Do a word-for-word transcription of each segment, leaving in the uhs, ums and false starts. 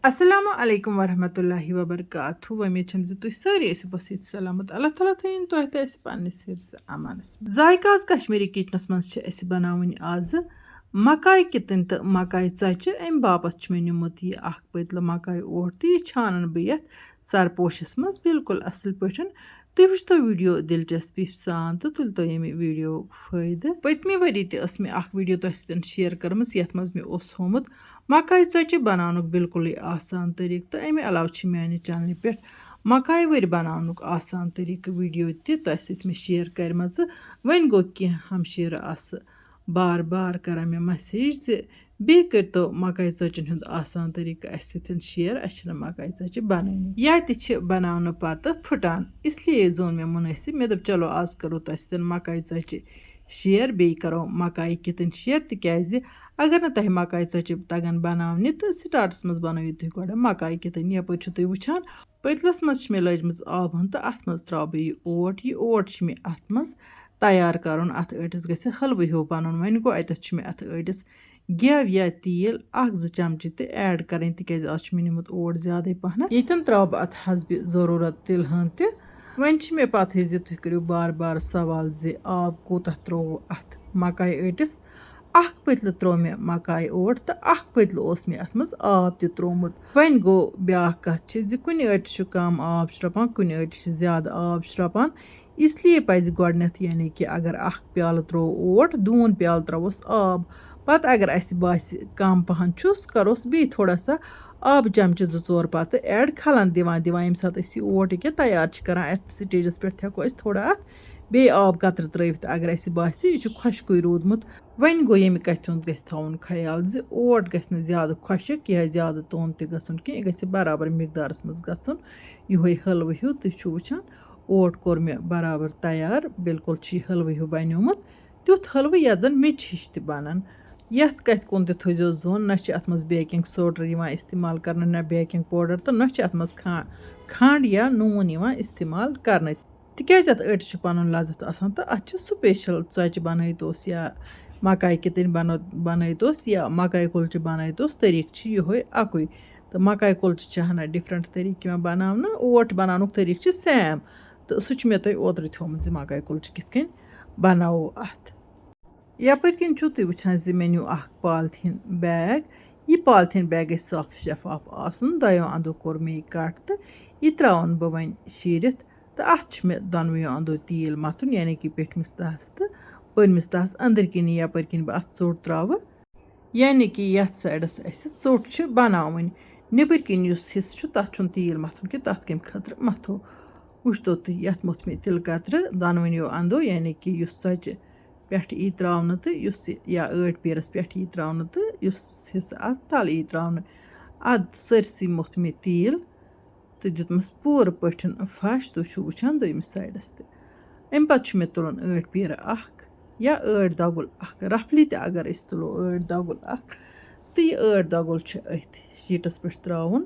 السلام علیکم ورحمۃ اللہ وبرکاتہ۔ وۄمید چھم زِ تُہۍ سٲری ٲسِو بس ییٚتہِ سلامت۔ اللہ تعالیٰ تھٲیِن تۄہہِ تہٕ اَسہِ پننِس حفظ امانس منٛز۔ ذایقہ آز کشمیٖری کچنس منٛز چھِ اَسہِ بناوٕنۍ آزٕ مکایہِ کِتٕنۍ تہٕ مکایہِ ژۄچہِ۔ اَمہِ باپتھ چھُ مےٚ نیوٗمُت یہِ اکھ پٔتلہٕ مکایہِ اوٹ تہٕ یہِ چھانن بہٕ یتھ سرپوشس منٛز بالکل اصل پٲٹھۍ۔ تُہۍ وٕچھتو ویڈیو دلچسپی سان تہٕ تُلتو ییٚمہِ ویڈیو فٲیدٕ۔ پٔتمہِ ؤری تہِ ٲس مےٚ اکھ ویڈیو تۄہہِ سۭتۍ شیئر کٔرمٕژ، یتھ منٛز مےٚ اوس ہومُت مکایہِ ژۄچہِ بناونُک بالکلٕے آسان طریٖقہٕ، تہٕ امہِ علاوٕ چھِ میانہِ چینلہِ پٮ۪ٹھ مکایہِ ؤرۍ بناونُک آسان طریٖقہٕ ویڈیو تہِ تۄہہِ سۭتۍ مےٚ شیئر کٔرمٕژٕ۔ وۄنۍ گوٚو کینٛہہ ہمشیرٕ آسہٕ بار بار کران مےٚ مسیج زِ بیٚیہِ کٔرۍتو مکایہِ ژۄچن ہُنٛد آسان طریٖقہٕ اَسہِ سۭتۍ شیئر۔ اَسہِ چھِنہٕ مکایہِ ژۄچہِ بنٲنی یا تہِ چھِ بناونہٕ پتہٕ پھٕٹان، اس لیے زون مےٚ مُنٲسِب۔ مےٚ دوٚپ چلو آز کرو تۄہہِ سۭتۍ مکایہِ ژۄچہِ شیئر، بیٚیہِ کرو مکایہِ کِتھن شیئر، تِکیازِ اگر نہٕ تۄہہِ مکایہِ ژۄچہِ تگن بناونہِ تہٕ سٹارٹس منٛز بنٲوِو تُہۍ گۄڈٕ مکایہِ کِتھن۔ یپٲرۍ چھِو تُہۍ وٕچھان پٔتلَس منٛز چھِ مےٚ لٲجمٕژ آب ہن تہٕ اَتھ منٛز ترٛاوٕ بہٕ یہِ اوٹ۔ یہِ اوٹ چھِ مےٚ اَتھ منٛز تیار کَرُن۔ اَتھ ٲٹِس گژھِ حلوٕ ہیوٗ بَنُن۔ وۄنۍ گوٚو اَتٮ۪تھ چھُ مےٚ اَتھ ٲٹِس گٮ۪و یا تیٖل اَکھ زٕ چمچہٕ تہِ ایڈ کَرٕنۍ، تِکیٛازِ آز چھُ مےٚ نیوٗمُت اوٹ زیادَے پَہنَتھ۔ ییٚتٮ۪ن ترٛاوٕ بہٕ اَتھ حسبِ ضروٗرت تِلہٕ ہن تہِ۔ وۄنۍ چھِ مےٚ پَتہٕے زِ تُہۍ کٔرِو بار بار سوال زِ آب کوٗتاہ ترٛووُ اَتھ مکایہِ ٲٹِس۔ اکھ پٔتلہٕ ترٛوو مےٚ مکایہِ اوٹ تہٕ اکھ پٔتلہٕ اوس مےٚ اَتھ منٛز آب تہِ ترٛوومُت۔ وۄنۍ گوٚو بیٛاکھ کَتھ چھِ زِ کُنہِ ٲٹِس چھُ کَم آب شرٛپان، کُنہِ ٲٹِس چھِ زیادٕ آب شرٛپان۔ اس لیے پَزِ گۄڈٕنٮ۪تھ، یعنی کہِ اگر اکھ پیالہٕ ترٛوو اوٹ، دوٗن پیالہٕ ترٛاووس آب۔ پَتہٕ اگر اَسہِ باسہِ کَم پَہَن چھُس، کَروس بیٚیہِ تھوڑا سا آبہٕ چمچہٕ زٕ ژور پَتہٕ ایڈ، کھَلَن دِوان دِوان۔ ییٚمہِ ساتہٕ أسۍ یہِ اوٹ ییٚکیٛاہ تیار چھِ کَران، اَتھ سٹیجَس پٮ۪ٹھ ہٮ۪کو أسۍ تھوڑا اَتھ بیٚیہِ آب قطرٕ ترٛٲوِتھ۔ اگر اَسہِ باسہِ یہِ چھُ خۄشکُے روٗدمُت، وۄنۍ گوٚو ییٚمہِ کَتھِ ہُنٛد گژھِ تھاوُن خیال زِ اوٹ گژھِ نہٕ زیادٕ خۄشک یا زیادٕ توٚن تہِ گژھُن کینٛہہ، یہِ گژھِ برابر مقدارَس منٛز گژھُن۔ یِہوٚے حلوٕ ہیوٗ تُہۍ چھِو وٕچھان، اوٹ کوٚر مےٚ برابر تیار، بالکل چھُ یہِ حلوٕ ہیوٗ بنیومُت، تیُتھ حلوٕ یَتھ زَن میٚژِ ہِش تہِ بَنَن۔ یَتھ کَتھِ کُن تہِ تھٲیزیو ظۄن، نہ چھِ اَتھ منٛز بیکِنٛگ سوڈا یِوان استعمال کَرنہٕ، نہ بیکِنٛگ پاوڈَر تہٕ نہ چھِ اَتھ منٛز کھا-، کھنٛڈ یا نوٗن یِوان استعمال کَرنہٕ۔ تِکیٛازِ اَتھ أٹِس چھُ پَنُن لذت آسان تہٕ اَتھ چھِ سُپیشَل ژۄچہِ بَنٲیِتھ اوس یا مَکایہِ کِتٕنۍ بَنٲ-، بَنٲیِتھ اوس یا مَکایہِ کُلچہِ بَنٲیِتھ اوس، طریٖقہٕ چھِ یِہوٚے اَکُے۔ تہٕ مَکایہِ کُلچہِ چھِ ہنا ڈِفرَنٛٹ طریٖقہٕ یِوان بَناونہٕ، اوٹ بَناونُک طریٖقہٕ چھِ سیم۔ تہٕ سُہ چھُ مےٚ تۄہہِ اوترٕ تھوٚومُت زِ مَکایہِ کُلچہِ کِتھ کٔنۍ بَناوو اَتھ۔ یَپٲرۍ کِنۍ چھُو تُہۍ وٕچھان زِ مےٚ نیوٗ اَکھ پالتھیٖن بیگ۔ یہِ پالتھیٖن بیگ گژھِ صاف شفاف آسُن۔ دۄیو اَندو کوٚر مےٚ یہِ کَٹ تہٕ یہِ ترٛاوَن بہٕ وۄنۍ شیٖرِتھ۔ تہٕ اَتھ چھُ مےٚ دۄنوٕیو اَندو تیٖل مَتھُن، یعنی کہِ پیٚٹھمِس تَہَس تہٕ بٔنمِس تَہَس أنٛدٕرۍ کِنی، یَپٲرۍ کِنۍ بہٕ اَتھ ژوٚٹ ترٛاوٕ۔ یعنی کہِ یَتھ سایڈَس اَسہِ ژوٚٹ چھِ بَناوٕنۍ، نیٚبٕرۍ کِنۍ یُس حِصہٕ چھُ، تَتھ چھُنہٕ تیٖل مَتھُن کینٛہہ، تَتھ کَمہِ خٲطرٕ مَتھو؟ وٕچھتو تُہۍ، یَتھ موٚتھ مےٚ تِلہٕ کَترٕ دۄنوٕنیو اَندو، یعنی کہِ یُس ژۄچہِ پٮ۪ٹھٕ یی ترٛاونہٕ تہٕ یُس یہِ، یا ٲٹۍ پیٖرَس پٮ۪ٹھ یی ترٛاونہٕ تہٕ یُس حِصہٕ اَتھ تَل یی ترٛاونہٕ، اَتھ سٲرسٕے موٚتھ مےٚ تیٖل تہٕ دیُتمَس پوٗرٕ پٲٹھۍ پھَش۔ تُہۍ چھِو وٕچھان دوٚیمِس سایڈَس تہِ۔ اَمہِ پَتہٕ چھُ مےٚ تُلُن ٲٹۍ پیٖرٕ اَکھ یا ٲٹۍ دۄگُل اَکھ، رَفلی تہِ اگر أسۍ تُلو ٲٹۍ دۄگُل اَکھ، تہٕ یہِ ٲٹۍ دۄگُل چھُ أتھۍ شیٖٹَس پٮ۪ٹھ ترٛاوُن۔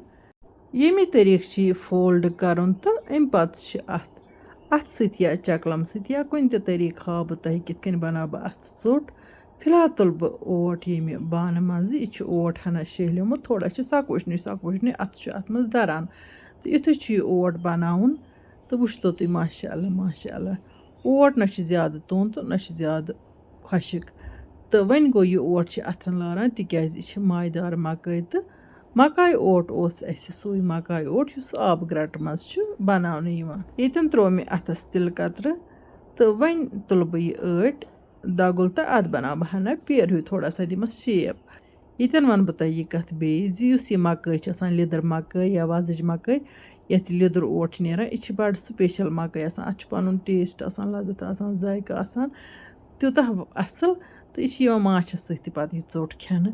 ییٚمی طریٖقہٕ چھُ یہِ فولڈ کَرُن تہٕ اَمہِ پَتہٕ چھِ اَتھ اَتھٕ سۭتۍ یا چَکلَم سۭتۍ یا کُنہِ تہِ طریٖقہٕ ہاوٕ بہٕ تۄہہِ کِتھ کٔنۍ بَناو بہٕ اَتھ ژوٚٹ۔ فی الحال تُلہٕ بہٕ اوٹ ییٚمہِ بانہٕ منٛزٕ۔ یہِ چھُ اوٹ ہَنا شیہلیومُت، تھوڑا چھُ سَکوشنٕے سَکوشنٕے، اَتھٕ چھُ اَتھ منٛز دَران۔ تہٕ یُتھُے چھُ یہِ اوٹ بَناوُن، تہٕ وٕچھتو تُہۍ، ماشاء اللہ، ماشاء اللہ، اوٹ نہ چھُ زیادٕ توٚن تہٕ نہ چھُ زیادٕ خۄشِک۔ تہٕ وۄنۍ گوٚو یہِ اوٹ چھِ اَتھَن لاران، تِکیٛازِ یہِ چھِ مایہِ دار مَکٲے تہٕ مَکایہِ اوٹ اوس اَسہِ سُے مَکایہِ اوٹ، یُس آبہٕ گرٛٹہٕ منٛز چھُ بَناونہٕ یِوان۔ ییٚتٮ۪ن ترٛوو مےٚ اَتھَس تِلہٕ قطرٕ تہٕ وۄنۍ تُلہٕ بہٕ یہِ ٲٹۍ دَگُل تہٕ اَتھ بَناو بہٕ ہَنا پیرٕ ہیوٗ، تھوڑا سا دِمَس شیپ۔ ییٚتٮ۪ن وَنہٕ بہٕ تۄہہِ یہِ کَتھ بیٚیہِ زِ یُس یہِ مَکٲے چھِ آسان، لیٚدٕر مَکٲے یا وۄزٕج مَکٲے، یَتھ یہِ لیٚدُر اوٹ چھُ نیران، یہِ چھِ بَڑٕ سُپیشَل مَکٲے آسان۔ اَتھ چھُ پَنُن ٹیسٹ آسان، لَذت آسان، ذایقہٕ آسان تیوٗتاہ اَصٕل، تہٕ یہِ چھِ یِوان ماچھَس سۭتۍ تہِ پَتہٕ یہِ ژوٚٹ کھٮ۪نہٕ۔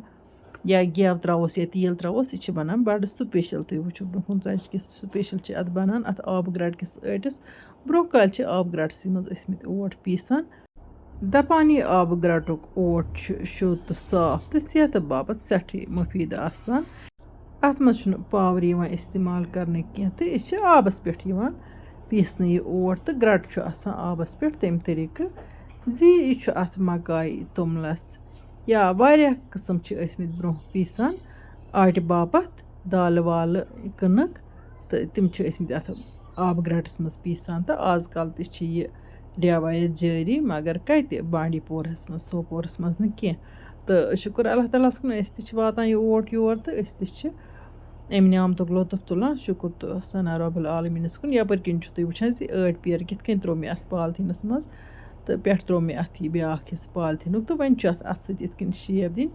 یا گٮ۪و ترٛاووس یا تیٖل ترٛاووس، یہِ چھِ بَنان بَڑٕ سُپیشَل۔ تُہۍ وٕچھِو برٛونٛہہ کُن ژۄچہِ کِژھ سُپیشَل چھِ اَتھ بَنان، اَتھ آبہٕ گرٛٹہٕ کِس ٲٹِس۔ برٛونٛہہ کالہِ چھِ آبہٕ گرٛٹسٕے منٛز ٲسۍمٕتۍ اوٹ پیٖسان۔ دَپان یہِ آبہٕ گرٛٹُک اوٹ چھُ شوٚد تہٕ صاف تہٕ صحتہٕ باپتھ سٮ۪ٹھٕے مُفیٖد آسان۔ اَتھ منٛز چھُنہٕ پاور یِوان استعمال کرنہٕ کینٛہہ تہٕ یہِ چھِ آبَس پٮ۪ٹھ یِوان پیٖسنہٕ یہِ اوٹ تہٕ گرٛٹہٕ چھُ آسان آبَس پٮ۪ٹھ تَمہِ طریٖقہٕ زِ یہِ چھُ اَتھ مکایہِ توٚملَس یا واریاہ قٕسٕم چھِ ٲسۍمٕتۍ برٛونٛہہ پیٖسان آٹہِ باپتھ۔ دالہٕ والہٕ کٕنٕک، تہٕ تِم چھِ ٲسمٕتۍ اَتھ آبہٕ گرٛٹَس منٛز پیٖسان۔ تہٕ آز کَل تہِ چھِ یہِ رٮ۪وایت جٲری، مگر کَتہِ بانڈی پورہَس منٛز، سوپورَس منٛز نہٕ کینٛہہ۔ تہٕ شُکُر اللہ تعالیٰ ہَس کُن، أسۍ تہِ چھِ واتان یہِ اوٹ یور، تہٕ أسۍ تہِ چھِ اَمہِ نعمتُک لطف تُلان۔ شُکُر تہٕ ثنا رب العالمیٖنَس کُن۔ یَپٲرۍ کِنۍ چھُو تُہۍ وٕچھان زِ ٲٹۍ پیٖر کِتھ کٔنۍ ترٛوو مےٚ اَتھ پالتھیٖنَس منٛز، تہٕ پٮ۪ٹھ ترٛوو مےٚ اَتھ یہِ بیٛاکھ حِصہٕ پالتھیٖنُک، تہٕ وۄنۍ چھُ اَتھ اَتھٕ سۭتۍ یِتھ کٔنۍ شیپ دِنۍ۔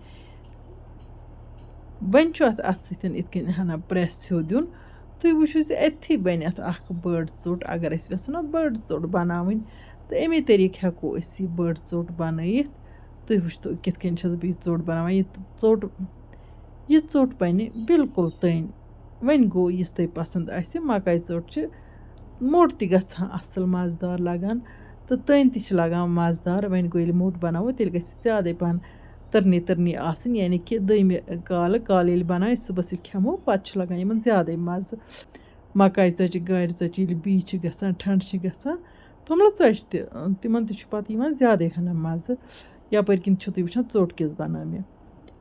وۄنۍ چھُ اَتھ اَتھٕ سۭتۍ یِتھ کٔنۍ ہنا پرٛٮ۪س ہیوٗ دیُن۔ تُہۍ وٕچھِو زِ أتھی بَنہِ اَتھ اَکھ بٔڑ ژوٚٹ۔ اگر أسۍ یَژھو نا بٔڑ ژوٚٹ بَناوٕنۍ، تہٕ اَمے طریٖقہٕ ہٮ۪کو أسۍ یہِ بٔڑ ژوٚٹ بَنٲیِتھ۔ تُہۍ وٕچھتو کِتھ کٔنۍ چھَس بہٕ یہِ ژوٚٹ بَناوان۔ یہِ ژوٚٹ، یہِ ژوٚٹ بَنہِ بالکل تٔنۍ۔ وۄنۍ گوٚو، یُس تۄہہِ پَسنٛد آسہِ، مَکاے ژوٚٹ چھِ موٚٹ تہِ گژھان اَصٕل مَزٕدار لَگان، تہٕ تٔنۍ تہِ چھِ لَگان مَزٕدار۔ وۄنۍ گوٚو، ییٚلہِ موٚٹ بَناوو، تیٚلہِ گژھِ زیادَے پَہَن تٔرنی تٔرنی آسٕنۍ، یعنی کہِ دوٚیمہِ کالہٕ، کالہٕ ییٚلہِ بَناوِ، صُبحَس ییٚلہِ کھٮ۪مو، پَتہٕ چھُ لَگان یِمَن زیادَے مَزٕ۔ مَکاے ژۄچہِ، گارِ ژۄچہِ ییٚلہِ بِہِتھ چھِ گژھان، ٹھنٛڈٕ چھِ گژھان، توٚملہٕ ژۄچہِ تہِ، تِمَن تہِ چھُ پَتہٕ یِوان زیادَے ہَنا مَزٕ۔ یَپٲرۍ کِنۍ چھُو تُہۍ وٕچھان، ژوٚٹ کِژھ بَنٲو مےٚ۔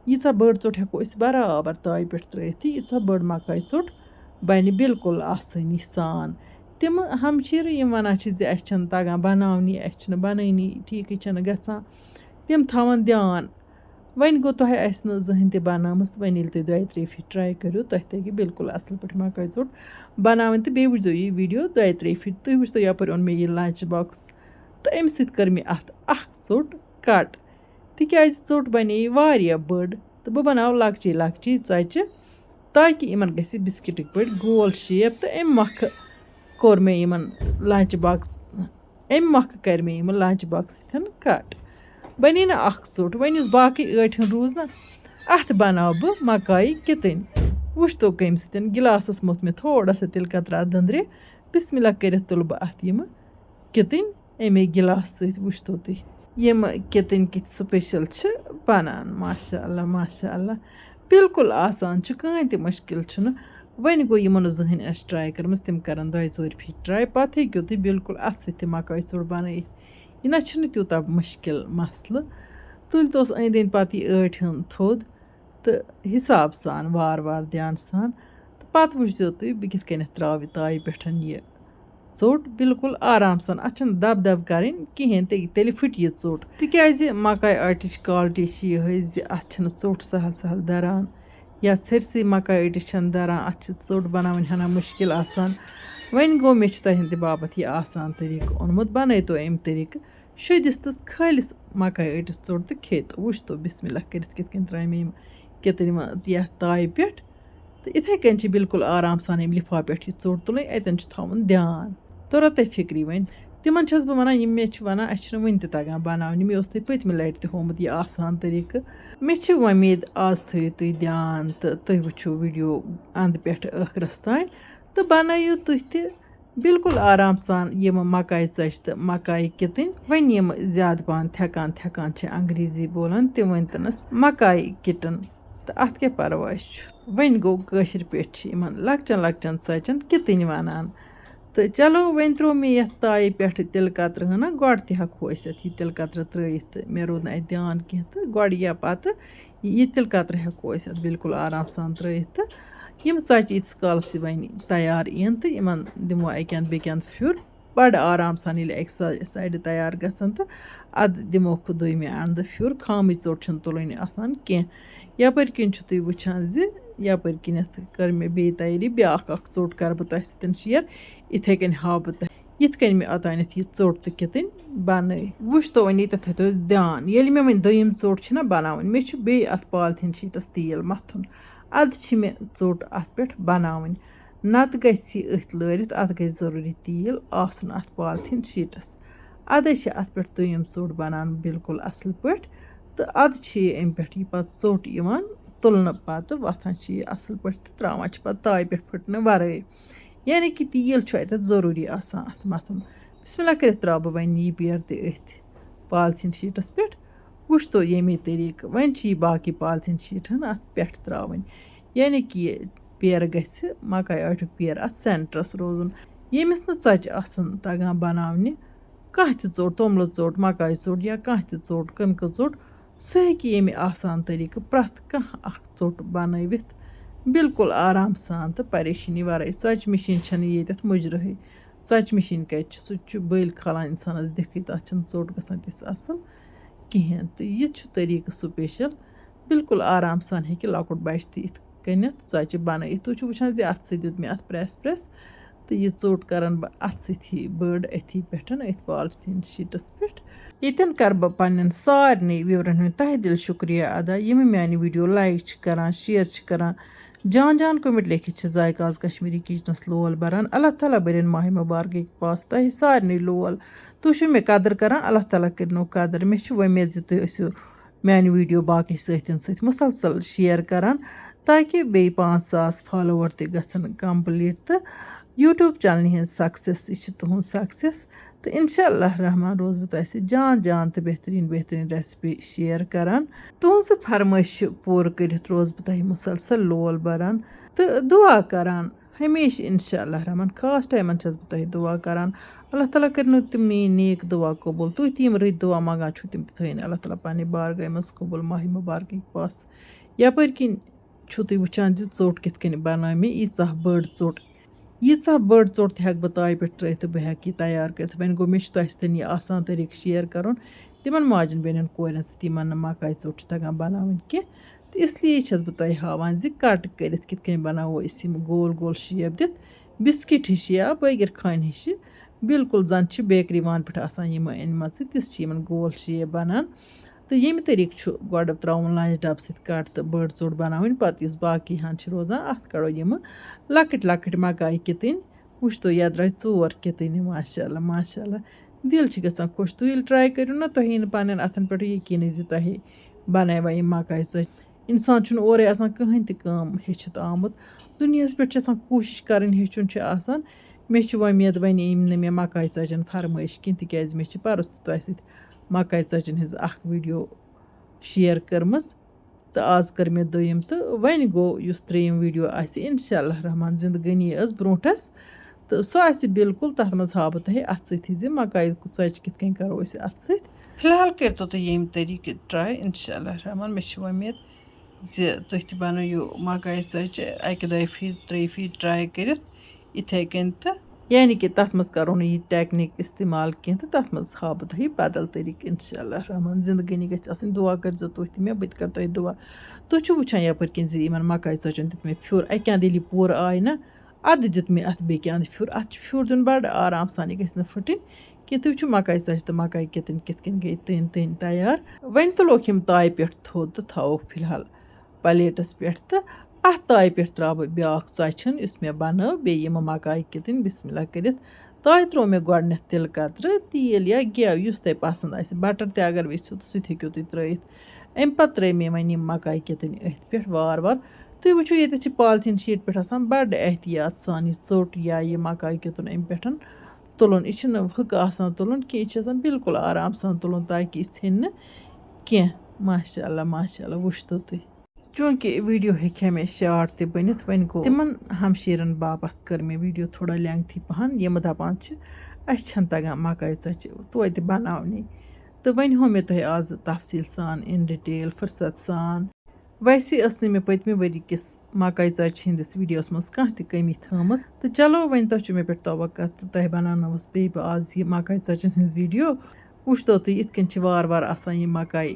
ییٖژاہ بٔڑ ژوٚٹ ہٮ۪کو أسۍ برابر تایہِ پٮ۪ٹھ ترٛٲیِتھ، تہٕ ییٖژاہ بٔڑ مَکاے ژوٚٹ بَنہِ بالکل آسٲنی سان۔ تِم ہمشیرٕ یِم وَنان چھِ زِ اَسہِ چھَنہٕ تَگان بَناونی، اَسہِ چھِنہٕ بَنٲنی، ٹھیٖکٕے چھَنہٕ گژھان، تِم تھاوَن دیان۔ وۄنۍ گوٚو، تۄہہِ آسہِ نہٕ زٕہٕنۍ تہِ بَنٲومٕژ، وۄنۍ ییٚلہِ تُہۍ دۄیہِ ترٛیٚیہِ پھِرِ ٹرٛاے کٔرِو، تۄہہِ تَگہِ بالکل اَصٕل پٲٹھۍ مَکٲے ژوٚٹ بَناوٕنۍ۔ تہٕ بیٚیہِ وٕچھزیو یہِ ویٖڈیو دۄیہِ ترٛیٚیہِ پھِرِ۔ تُہۍ وٕچھتو یَپٲرۍ اوٚن مےٚ یہِ لَنچ باکٕس، تہٕ اَمہِ سۭتۍ کٔر مےٚ اَتھ اَکھ ژوٚٹ کَٹ، تِکیٛازِ ژوٚٹ بَنے یہِ واریاہ بٔڑ، تہٕ بہٕ بَناوٕ لۄکچے لۄکچے ژۄچہِ، تاکہِ یِمَن گژھِ بِسکِٹٕکۍ پٲٹھۍ گول شیپ۔ تہٕ اَمہِ مۄکھٕ کوٚر مےٚ یِمَن لَنچ باکٕس، اَمہِ مۄکھٕ کَرِ مےٚ یِمَن لَنچ باکٕس سۭتۍ کَٹ۔ بَنے نہ اَکھ ژوٚٹ، وۄنۍ یُس باقٕے ٲٹھِن روٗز نہ، اَتھ بَناو بہٕ مَکایہِ کِتٕنۍ۔ وٕچھتو کَمہِ سۭتۍ، گِلاسَس موٚتھ مےٚ تھوڑا سا تِلہٕ قطرہ اَتھ دٔنٛدرِ۔ بِسمِ اللہ کٔرِتھ تُلہٕ بہٕ اَتھ یِمہٕ کِتٕنۍ اَمے گِلاسہٕ سۭتۍ۔ وٕچھتو تُہۍ، یِم کِتٕنۍ کِتھ سٕپیشَل چھِ بَنان۔ ماشاء اللہ، ماشاء اللہ، بالکل آسان چھُ، کٕہٕنۍ تہِ مُشکِل چھُنہٕ۔ وۄنۍ گوٚو، یِمو نہٕ زٕہٕنۍ آسہِ ٹرٛاے کٔرمٕژ، تِم کَرَن دۄیہِ ژورِ پھِرِ ٹرٛاے، پَتہٕ ہیٚکِو تُہۍ بالکل اَتھٕ سۭتۍ تہِ مَکٲے ژوٚٹ بَنٲیِتھ۔ یہِ نہ چھُنہٕ تیوٗتاہ مُشکِل مسلہٕ۔ تُلۍ توس أنٛدۍ أنٛدۍ پَتہٕ یہِ ٲٹھۍ ہُنٛد تھوٚد تہٕ حِساب سان، وارٕ وارٕ دھیان سان۔ تہٕ پَتہٕ وٕچھزیو تُہۍ، بہٕ کِتھ کٔنٮ۪تھ ترٛاوٕ یہِ تایہِ پٮ۪ٹھ یہِ ژوٚٹ بالکل آرام سان۔ اَتھ چھَنہٕ دَب دَب کَرٕنۍ کِہیٖنۍ، تہِ تیٚلہِ پھٕٹہِ یہِ ژوٚٹ۔ تِکیٛازِ مَکاے آٹِچ quality چھِ یِہوٚے زِ اَتھ چھَنہٕ ژوٚٹ سَہَل سَہَل دَران، یا ژھٔرسٕے مَکاے آٹِچ چھَنہٕ دَران، اَتھ چھِ ژوٚٹ بَناوٕنۍ ہَنا مُشکِل آسان۔ وۄنۍ گوٚو، مےٚ چھُ تۄہہِ ہٕنٛدِ باپَتھ یہِ آسان طریٖقہٕ اوٚنمُت، بَنٲیتو اَمہِ طریٖقہٕ شوٚدِس تہٕ خٲلِس مَکاے آٹِس ژوٚٹ تہٕ کھیٚیتو۔ وٕچھتو، بِسمِ اللہ کٔرِتھ کِتھ کٔنۍ ترٛایہِ مےٚ یِم کِتٕنۍ یَتھ تایہِ پٮ۪ٹھ۔ تہٕ یِتھَے کٔنۍ چھِ بالکل آرام سان ییٚمہِ لِفاف پٮ۪ٹھ یہِ ژوٚٹ تُلٕنۍ، اَتٮ۪ن چھُ تھاوُن دھیان۔ توٚرا تۄہہِ فِکرِ وۄنۍ؟ تِمَن چھَس بہٕ وَنان، یِم مےٚ چھِ وَنان، اَسہِ چھُنہٕ وٕنہِ تہِ تَگان بَناونہِ، مےٚ اوس تۄہہِ پٔتمہِ لَٹہِ تہِ ہوومُت یہِ آسان طریٖقہٕ۔ مےٚ چھِ وۄمید، آز تھٲیِو تُہۍ دھیان تہٕ تُہۍ وٕچھِو ویٖڈیو اَنٛدٕ پٮ۪ٹھ ٲخرَس تام تہٕ بَنٲیِو تُہۍ تہِ بالکل آرام سان یِم مَکایہِ ژۄچہِ تہٕ مَکایہِ کِتٕنۍ۔ وۄنۍ یِم زیادٕ پَہَن تھٮ۪کان تھٮ۪کان چھِ انگریٖزی بولان، تِم ؤنۍتَنَس مَکایہِ کِٹَن۔ تہٕ اَتھ کیٛاہ پَرواے چھُ؟ وۄنۍ گوٚو، کٲشِر پٲٹھۍ چھِ یِمَن لۄکچَن لۄکچَن ژۄچَن کِتٕنۍ وَنان۔ تہٕ چلو، وۄنۍ ترٛوو مےٚ یَتھ تایہِ پٮ۪ٹھ تِلہٕ قطرٕ ہنا، گۄڈٕ تہِ ہٮ۪کہو أسۍ اَتھ یہِ تِلہٕ قطرٕ ترٛٲیِتھ، تہٕ مےٚ روٗد نہٕ اَتہِ دھیان کینٛہہ، تہٕ گۄڈٕ یا پَتہٕ یہِ تِلہٕ قطرٕ ہٮ۪کو أسۍ اَتھ بالکل آرام سان ترٛٲیِتھ۔ تہٕ یِم ژۄچہِ ییٖتِس کالَس یہِ وۄنۍ تیار یِن، تہٕ یِمَن دِمو اَکہِ اَنٛدٕ بیٚکہِ اَنٛدٕ پھیُر۔ بَڑٕ آرام سان ییٚلہِ اَکہِ سا-، سایڈٕ تیار گژھن، تہٕ اَدٕ دِموکھ دوٚیمہِ اَنٛدٕ پھیُر۔ خامٕچ ژوٚٹ چھَنہٕ تُلٕنۍ آسان کینٛہہ۔ یَپٲرۍ کِنۍ چھُو تُہۍ وٕچھان زِ یَپٲرۍ کِنٮ۪تھ کٔر مےٚ بیٚیہِ تیٲری، بیٛاکھ اَکھ ژوٚٹ کَرٕ بہٕ تۄہہِ سۭتۍ share۔ یِتھَے کٔنۍ ہاوٕ بہٕ تۄہہِ یِتھ کٔنۍ مےٚ اوٚتانٮ۪تھ یہِ ژوٚٹ تہٕ کِتٕنۍ بَنٲے۔ وٕچھتو وۄنۍ ییٚتٮ۪تھ تھٲیتو دھیان، ییٚلہِ مےٚ وۄنۍ دوٚیِم ژوٚٹ چھِنہ بَناوٕنۍ، مےٚ چھُ بیٚیہِ اَتھ پالتھیٖن شیٖٹَس تیٖل مَتھُن۔ اَدٕ چھِ مےٚ ژوٚٹ اَتھ پٮ۪ٹھ بَناوٕنۍ۔ نَتہٕ گژھِ یہِ أتھۍ لٲرِتھ، اَتھ گژھِ ضروٗری تیٖل آسُن اَتھ پالتھیٖن شیٖٹَس۔ اَدَے چھِ اَتھ پٮ۪ٹھ دوٚیِم ژوٚٹ بَنان بالکل اَصٕل پٲٹھۍ۔ تہٕ اَدٕ چھِ یہِ اَمہِ پٮ۪ٹھ یہِ پَتہٕ ژوٚٹ یِوان تُلنہٕ پَتہٕ، وۄتھان چھِ یہِ اَصٕل پٲٹھۍ تہٕ ترٛاوان چھِ پَتہٕ تایہِ پٮ۪ٹھ پھٕٹنہٕ وَرٲے۔ یعنی کہِ تیٖل چھُ اَتٮ۪تھ ضروٗری آسان اَتھ مَتھُن۔ بِسمِ اللہ کٔرِتھ ترٛاوٕ بہٕ وۄنۍ یہِ بیرٕ تہِ أتھۍ پالتھیٖن شیٖٹَس پٮ۪ٹھ۔ وٕچھتو ییٚمی طریٖقہٕ۔ وۄنۍ چھِ یہِ باقٕے پالتھیٖن شیٖٹ ہن اَتھ پٮ۪ٹھ ترٛاوٕنۍ۔ یعنی کہِ یہِ پیرٕ گژھِ مَکاے آٹُک پیرٕ اَتھ سٮ۪نٹرَس روزُن۔ ییٚمِس نہٕ ژۄچہِ آسَن تَگان بَناونہِ، کانٛہہ تہِ ژوٚٹ، توٚملہٕ ژوٚٹ، مَکاے ژوٚٹ یا کانٛہہ تہِ ژوٚٹ، کٕنکہٕ ژوٚٹ، سُہ ہیٚکہِ ییٚمہِ آسان طریٖقہٕ پرٛٮ۪تھ کانٛہہ اَکھ ژوٚٹ بَنٲوِتھ۔ بالکل آرام سان تہٕ پریشٲنی ورٲے۔ ژۄچہِ مِشیٖن چھَنہٕ ییٚتٮ۪تھ مُجرٲہٕے۔ ژۄچہِ مِشیٖن کَتہِ چھِ؟ سُہ تہِ چھُ بٔلۍ کھالان اِنسانَس دِکھٕے، تَتھ چھَنہٕ ژوٚٹ گژھان تِژھ اَصٕل کِہیٖنۍ۔ تہٕ یہِ چھُ طریٖقہٕ سُپیشَل۔ بالکل آرام سان ہیٚکہِ لۄکُٹ بَچہِ تہِ یِتھ کٔنٮ۪تھ ژۄچہِ بَنٲیِتھ۔ تُہۍ چھِو وٕچھان زِ اَتھٕ سۭتۍ دیُت مےٚ اَتھ پرٛٮ۪س پرٛٮ۪س، تہٕ یہِ ژوٚٹ کَرَن بہٕ اَتھٕ سۭتی بٔڑ أتھی پٮ۪ٹھ، أتھۍ پالتھیٖن شیٖٹَس پٮ۪ٹھ۔ ییٚتٮ۪ن کَرٕ بہٕ پنٛنٮ۪ن سارنٕے وِورَن ہُنٛد تہہ دِل شُکریہ ادا، یِم میٛانہِ ویٖڈیو لایِک چھِ کَران، شِیَر چھِ کَران، جان جان کوٚمٮ۪نٛٹ لیکھِتھ چھِ ذایقہ آز کشمیٖری کِچنَس لول بَران۔ اللہ تعالیٰ بٔرِن ماہِ مُبارکٕکۍ پاس تۄہہِ سارنٕے لول۔ تُہۍ چھِو مےٚ قدٕر کَران، اللہ تعالیٰ کٔرِنو قدٕر۔ مےٚ چھِ وۄمید زِ تُہۍ ٲسِو میٛانہِ ویٖڈیو باقٕے سٲتھٮ۪ن سۭتۍ مُسلسل شِیَر کَران، تاکہِ بیٚیہِ پانٛژھ ساس فالووَر تہِ گژھن کمپلیٖٹ تہٕ YouTube چینلہِ ہٕنٛز سکسیس، یہِ چھِ تُہٕنٛز سکسیس۔ تہٕ انشاء اللہ رحمان روزٕ بہٕ تۄہہِ سۭتۍ جان جان تہٕ بہتریٖن بہتریٖن ریسپی شِیَر کَران۔ تُہٕنٛزٕ فرمٲیشہِ پوٗرٕ کٔرِتھ روزٕ بہٕ تۄہہِ مُسلسل لول بَران تہٕ دُعا کَران ہمیشہِ۔ انشاء اللہ رحمان خاص ٹایمَن چھَس بہٕ تۄہہِ دُعا کَران۔ اللہ تعالیٰ کٔرِنو تِم میٛٲنۍ نیک دُعا قبوٗل۔ تُہۍ تہِ یِم رٕتۍ دُعا منٛگان چھِو، تِم تہِ تھٲیِن اللہ تعالیٰ پنٛنہِ بارگاہہِ منٛز قبوٗل ماہِ مُبارکٕکۍ پاس۔ یَپٲرۍ کِنۍ چھِو تُہۍ وٕچھان زِ ژوٚٹ کِتھ کٔنۍ بَنٲو مےٚ، ییٖژاہ بٔڑ ژوٚٹ۔ ییٖژاہ بٔڑ ژوٚٹ تہِ ہٮ۪کہٕ بہٕ تایہِ پٮ۪ٹھ ترٛٲیِتھ تہٕ بہٕ ہٮ۪کہٕ یہِ تیار کٔرِتھ۔ وۄنۍ گوٚو، مےٚ چھُ تۄہہِ سۭتۍ یہِ آسان طریٖقہٕ شِیَر کَرُن تِمَن ماجَن بیٚنٮ۪ن کورٮ۪ن سۭتۍ، یِمَن نہٕ مَکایہِ ژوٚٹ چھِ تَگان بَناوٕنۍ کینٛہہ۔ تہٕ اِسلیے چھَس بہٕ تۄہہِ ہاوان زِ کَٹ کٔرِتھ کِتھ کٔنۍ بَناوو أسۍ یِم گول گول شیپ دِتھ، بِسکِٹ ہِش یا بٲگِر خانہِ ہِش۔ بالکل زَن چھِ بیکری وان پٮ۪ٹھ آسان یِم أنۍمَژٕ، تِژھ چھِ یِمَن گول شیپ بَنان۔ تہٕ ییٚمہِ طریٖقہٕ چھُ گۄڈٕ ترٛاوُن لنٛچ ڈَبہٕ سۭتۍ کَٹ تہٕ بٔڑ ژوٚٹ بَناوٕنۍ، پَتہٕ یُس باقٕے ہَن چھِ روزان، اَتھ کَڑو یِمہٕ لۄکٕٹۍ لۄکٕٹۍ مَکایہِ کِتٕنۍ۔ وٕچھتو، یَتھ درٛاے ژور کِتٕنۍ، ماشاء اللہ، ماشاء اللہ۔ دِل چھِ گژھان خۄش۔ تُہۍ ییٚلہِ ٹرٛاے کٔرِو نہ، تۄہہِ یی نہٕ پَنٕنٮ۪ن اَتھَن پٮ۪ٹھ یقیٖنٕے زِ تۄہہِ بَنایوا یِم مَکایہِ ژۄچہِ۔ اِنسان چھُنہٕ اورَے آسان کٕہٕنۍ تہِ کٲم ہیٚچھِتھ آمُت۔ دُنیاہَس پٮ۪ٹھ چھِ آسان کوٗشِش کَرٕنۍ، ہیٚچھُن چھُ آسان۔ مےٚ چھِ وۄمید وۄنۍ یِم نہٕ مےٚ مَکایہِ ژۄچَن فرمٲیِش کِہیٖنۍ، تِکیٛازِ مےٚ چھِ پَرُس تہِ تۄہہِ سۭتۍ مَکایہِ ژۄچَن ہِنٛز اَکھ ویٖڈیو شِیَر کٔرمٕژ۔ تہٕ آز کٔر مےٚ دوٚیِم، تہٕ وۄنۍ گوٚو یُس ترٛیٚیِم ویٖڈیو آسہِ، اِنشاء اللہ رحمان، زِندگٲنی ٲس برونٛٹھَس، تہٕ سُہ آسہِ بالکل، تَتھ منٛز ہاوٕ بہٕ تۄہہِ اَتھٕ سۭتی زِ مَکایہِ ژۄچہِ کِتھ کٔنۍ کَرو أسۍ اَتھٕ سۭتۍ۔ فی الحال کٔرۍتو تُہۍ ییٚمہِ طریٖقہٕ ٹرٛاے، اِنشاء اللہ رحمان۔ مےٚ چھِ وۄمید زِ تُہۍ تہِ بَنٲیِو مَکایہِ ژۄچہِ اَکہِ دۄیہِ پھِرِ، ترٛیٚیہِ پھِرِ ٹرٛاے کٔرِتھ یِتھَے کٔنۍ تہٕ۔ یعنی کہِ تَتھ منٛز کَرو نہٕ یہِ ٹیکنیٖک استعمال کینٛہہ تہٕ تَتھ منٛز ہاوٕ بہٕ تۄہہِ بدل طریٖقہٕ، اِنشاء اللہ رحمان۔ زِندگٲنی گژھِ آسٕنۍ۔ دُعا کٔرۍزیو تُہۍ تہِ مےٚ، بہٕ تہِ کَرٕ تۄہہِ دُعا۔ تُہۍ چھِو وٕچھان یَپٲرۍ کِنۍ زِ یِمَن مَکایہِ ژۄچَن دیُت مےٚ پھیُر، اَکہِ اَندٕ ییٚلہِ یہِ پوٗرٕ آے نہ، اَدٕ دیُت مےٚ اَتھ بیٚکہِ اَندٕ پھیُر۔ اَتھ چھُ پھیُر دیُن بَڑٕ آرام سان، یہِ گژھِ نہٕ پھٕٹٕنۍ کینٛہہ۔ تُہۍ وٕچھِو مَکایہِ ژۄچہِ تہٕ مَکایہِ کِتٕنۍ کِتھ کٔنۍ گٔے تٔنۍ تٔنۍ تیار۔ وۄنۍ تُلوکھ یِم تایہِ پٮ۪ٹھ تھوٚد تہٕ تھاووکھ فی الحال پلیٹس پٮ۪ٹھ تہٕ اَتھ تایہِ پٮ۪ٹھ ترٛاوٕ بہٕ بیٛاکھ ژۄچہِ ہٕن، یُس مےٚ بَنٲو، بیٚیہِ یِمہٕ مَکایہِ کِتٕنۍ۔ بسم اللہ کٔرِتھ تایہِ ترٛوو مےٚ گۄڈٕنٮ۪تھ تِلہٕ قطرٕ، تیٖل یا گٮ۪و، یُس تۄہہِ پَسنٛد آسہِ، بٹر تہِ اگر یژھِو تہٕ سُہ تہِ ہیٚکِو تُہۍ ترٛٲیِتھ۔ اَمہِ پَتہٕ ترٛٲے مےٚ وۄنۍ یِم مَکایہِ کِتٕنۍ أتھۍ پٮ۪ٹھ وارٕ وارٕ۔ تُہۍ وٕچھِو، ییٚتٮ۪تھ چھِ پالیٖتھیٖن شیٖٹ پٮ۪ٹھ آسان بَڑٕ احتیاط سان یہِ ژوٚٹ یا یہِ مَکایہِ کِتُن اَمہِ پٮ۪ٹھ تُلُن۔ یہِ چھُنہٕ ہُکہٕ آسان تُلُن کینٛہہ، یہِ چھُ آسان بالکل آرام سان تُلُن، تاکہِ یہِ ژھیٚنہِ نہٕ کینٛہہ۔ ماشاء اللہ، ماشاء اللہ، وٕچھتو تُہۍ۔ چوٗنٛکہِ ویٖڈیو ہیٚکہِ ہا مےٚ شارٹ تہِ بٔنِتھ، وۄنۍ گوٚو تِمَن ہمشیرَن باپَتھ کٔر مےٚ ویٖڈیو تھوڑا lengthy پَہَن، یِم دَپان چھِ، اَسہِ چھَنہٕ تَگان مَکایہِ ژۄچہِ توتہِ بَناونٕے۔ تہٕ وۄنۍ ہوو مےٚ تۄہہِ آز تفصیٖل سان، in detail، فُرصت سان۔ ویسے ٲس نہٕ مےٚ پٔتمہِ ؤری کِس مَکایہِ ژۄچہِ ہِنٛدِس ویٖڈیوَس منٛز کانٛہہ تہِ کٔمی تھٲومٕژ۔ تہٕ چلو، وۄنۍ تۄہہِ چھُ مےٚ پٮ۪ٹھ توقع تہٕ تۄہہِ بَناونٲوٕس بیٚیہِ بہٕ آز یہِ مَکایہِ ژۄچَن ہِنٛز ویٖڈیو۔ وٕچھتو تُہۍ، یِتھ کٔنۍ چھِ وارٕ وارٕ آسان یہِ مَکایہِ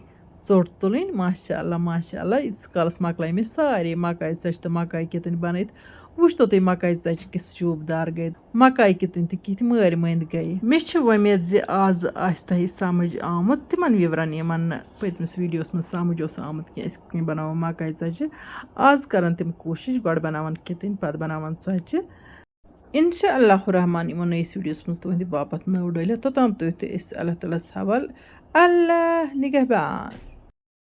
ژوٚٹ تُلٕنۍ۔ ماشاء اللہ، ماشاء اللہ، ییٖتِس کالَس مۄکلایہِ مےٚ سارے مَکایہِ ژۄچہِ تہٕ مَکایہِ کِتٕنۍ بَنٲیِتھ۔ وٕچھتو تُہۍ مَکایہِ ژۄچہِ کِژھ شوٗبدار گٔے، مَکایہِ کِتٕنۍ تہِ کِتھۍ مٲرۍ مٔنٛدۍ گٔے۔ مےٚ چھِ وۄمید زِ آز آسہِ تۄہہِ سَمٕجھ آمُت تِمَن وِورَن، یِمَن نہٕ پٔتمِس ویٖڈیوَس منٛز سَمٕجھ اوس آمُت کینٛہہ، أسۍ کِتھ کٔنۍ بَناوو مَکایہِ ژۄچہِ۔ آز کَرَن تِم کوٗشِش، گۄڈٕ بَناوَن کِتٕنۍ، پَتہٕ بَناوَن ژۄچہِ۔ اِنشاء اللہ الرحمن، یِمو نٔیِس ویٖڈیوَس منٛز تُہٕنٛدِ باپَتھ نٔو ڈٲلِتھ، توٚتام تُہۍ تہٕ أسۍ اللہ تعالیٰ ہَس حوال۔ اللہ نِگہبان۔